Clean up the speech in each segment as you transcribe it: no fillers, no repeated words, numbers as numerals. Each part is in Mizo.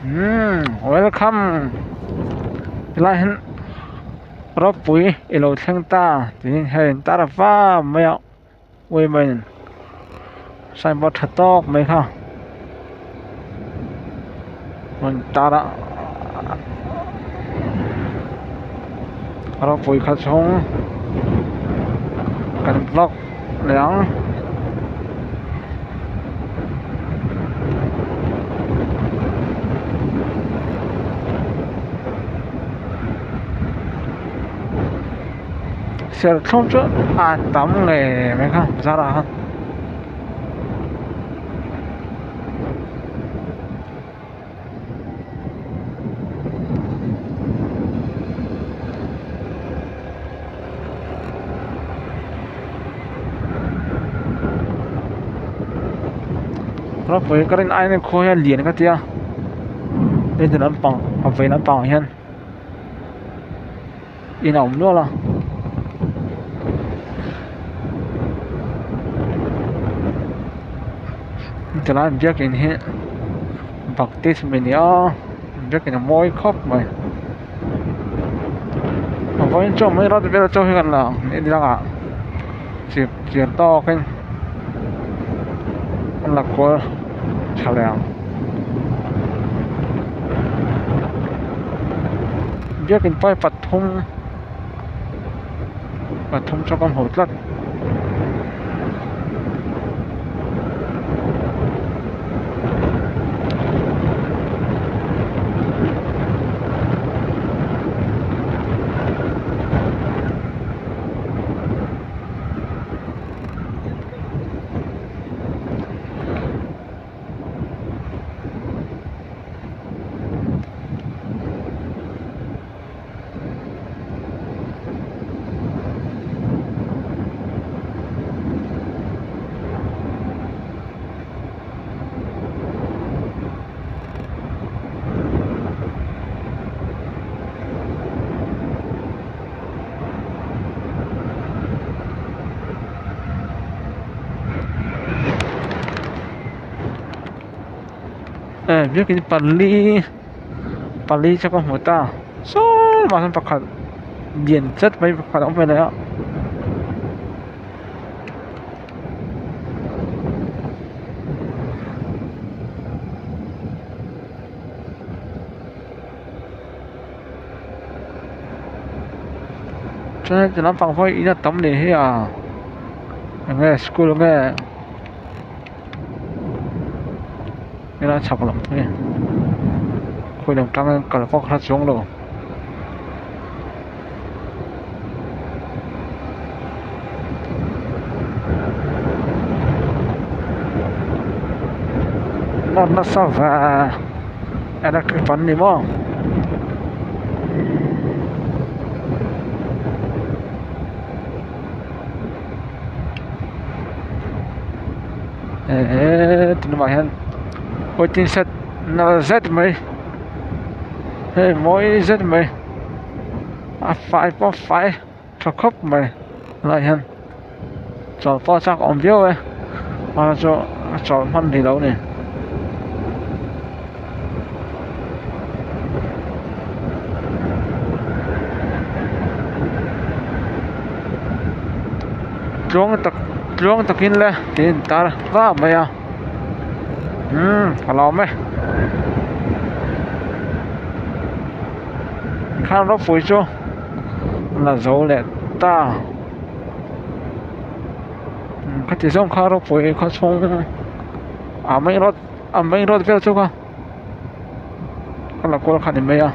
Umm welcome tilai hian ropui i lo thleng ta tiin hei an tar va mai a women signboard tha tawk mai kha rawn tar a ropui kha chhung kan vlog leh ang. Serthlum chu a tam ngei mai kha bazar ah khan. Ropui ka rin aiin khua hian lian ka tia heti lampang a vei lampang ah hian in a awm nual a. Tilai biakin hi baptist mi ni a biakin a mawi khawp mai a vawiin chu mai rat vel chu hi kan la ang ni dangah chip chian tawkin an la kual tha leh ang. Biakin pai pathum pathum chu ka hmu tlat. Biakin pali pali chu ka hmu ta saw mah hian pakhat lian zet mai pakhat a awm ve leh a. Chuan heti lampang pawh hi in a tam leh hi a enge school nge helai chhak lam hi khawi lam tang hian kal vak kha chuang lo. Nawr nasa ve electric ban ni maw. Ehe tunah hian waiting shed nalh zet mai hei mawi zet mai a fai pawh a fai tha khawp mai helaiah hian chawlh pawh a chak awm viau e mahse chu a chawlh hman rih lo a ni. Tluang tak tluang takin le tiin tar va mai a umm ka lawm e khan ropui chu la zo leh ta khati zawng kha ropui khaw chhung a main road a main road vel chu kha ka la kual kha ni mai a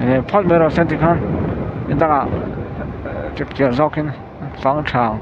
eh phawt mai rawh se tikhan ni dangah chipchiar zawkin fang tha ang.